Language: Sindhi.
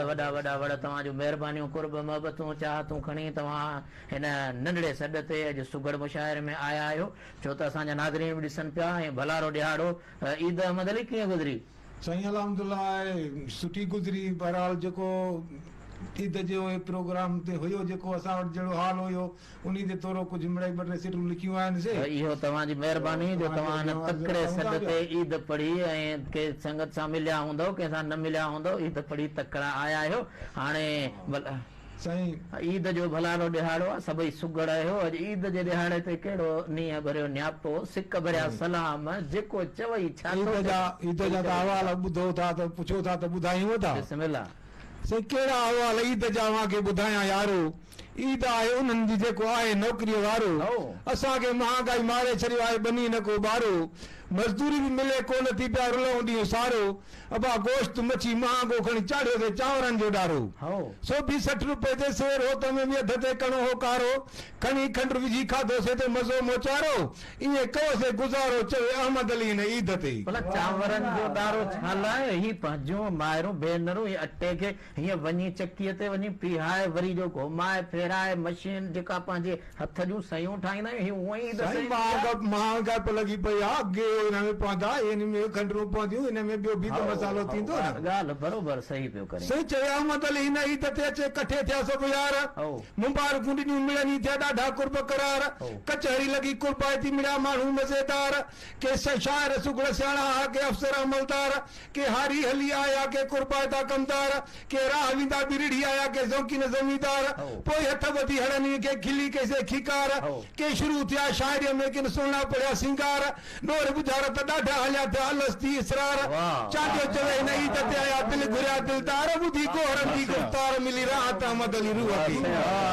وڏا وڏا وڙ توهان جون مهربانيون قرب محبتون چاهتون کڻي توهان هن ننڍڙي سڏ تي اڄ سگهڙ مشاعري ۾ آيا آهيو ڇو ته اسان جا ناظرين به ڏسن پيا ۽ ڀلارو ڏهاڙو عيد احمد علي ڪيئن گذري؟ سائين الحمدلله سٺي گذري بهرحال جيڪو عيد جو پروگرام تي هيو جيڪو اسان وٽ جهڙو حال هيو انهي تي ٿورو ڪجهه مڙئي ٻه ٽي سٽون لکيون آهن سي. اهو توهان جي مهرباني جو توهان هن تڪڙي سڏ تي عيد پڙهي ۽ ڪي سنگت سان مليا هوندؤ ڪنهن سان نه مليا هوندؤ عيد پڙهي تڪڙا آيا آهيو هاڻي سائين. عيد جو ڀلارو ڏهاڙو آ سڀئي سگهڙ آهيو اڄ عيد جي ڏهاڙي تي ڪهڙو نينهن ڀريو نياپو سڪ ڀريا سلام جيڪو چوئي ڇا ٿو عيد جا عيد جا ته احوال ٻڌو ٿا ته پڇو ٿا ته ٻڌايون ٿا. بسم الله. سائين ڪهڙا احوال عيد جا اوهان کي ٻڌايان يارو. عيد آهي انهن جي جيڪو آهي نوڪريء وارو. اسان کي مهانگائي ماري ڇڏيو آهي ٻني نه ڪو ٻارو. مزدوري به ملي ڪونه ٿي پيا رلئون ڏينهن سارو. ابا گوشت مڇي مهانگو کڻي چاڙهيو ٿي چانورن جو ڏارو. سوڀي 60 روپئي تي سير هو ته ۾ به اڌ تي ڪڻو هو ڪارو. کڻي کنڊ وجهي کاڌوسي ته مزو موچارو. ائين ڪيوسي گذارو چوي احمد علي هن عيد تي. ڀلا چانورن جو ڏارو ڇا لاء؟ هي پنهنجون مائرون ڀينرون هي اٽي کي هيئن وڃي چڪيء تي وڃي پيهائي وري جو گهمائي ڦيرائي مشين جيڪا پنهنجي هٿ جون سيون ٺاهيندا آهيون هي اونئن ئي ته سائين مهانگائپ لڳي پئي آ گيهه ان ۾ پوندا ان ۾ کنڊرون پونديون ان ۾ ٻيو به ته مسالو ٿيندو نه. ڳالهه بروبر صحيح پيو ڪرين. سائين چوي احمد علي هن عيد تي اچي ڪٺي ٿيا سڀ يار مبارڪون ڏنيون مڙن ئي ٿيا ڏاڍا قرب قرار ڪچهري لڳي قربائتي مڙيا ماڻهو مزيدار ڪي شاعر سگهڙ سياڻا ها ڪي افسر عملدار ڪي هاري هلي آيا، ڪي قربائتا ڪمدار، ڪي راهه ويندا به رڙهي آيا، ڪي ذوقين زميندار، پوء هٿ ٻڌي هڙني کي کلي ڪي سي کيڪار، ڪي شروع ٿيا شاعريء ۾ ڪن سهڻا پڙهيا سينگار، ڏور ٻجهار ته ڏاڍا هليا ٿيا الستي اسرار، چانڊيو چوي هن عيد تي آيا دل گهريا دلدار، ٻڌي گوهرن جي گفتار ملي راحت احمد علي روح کي.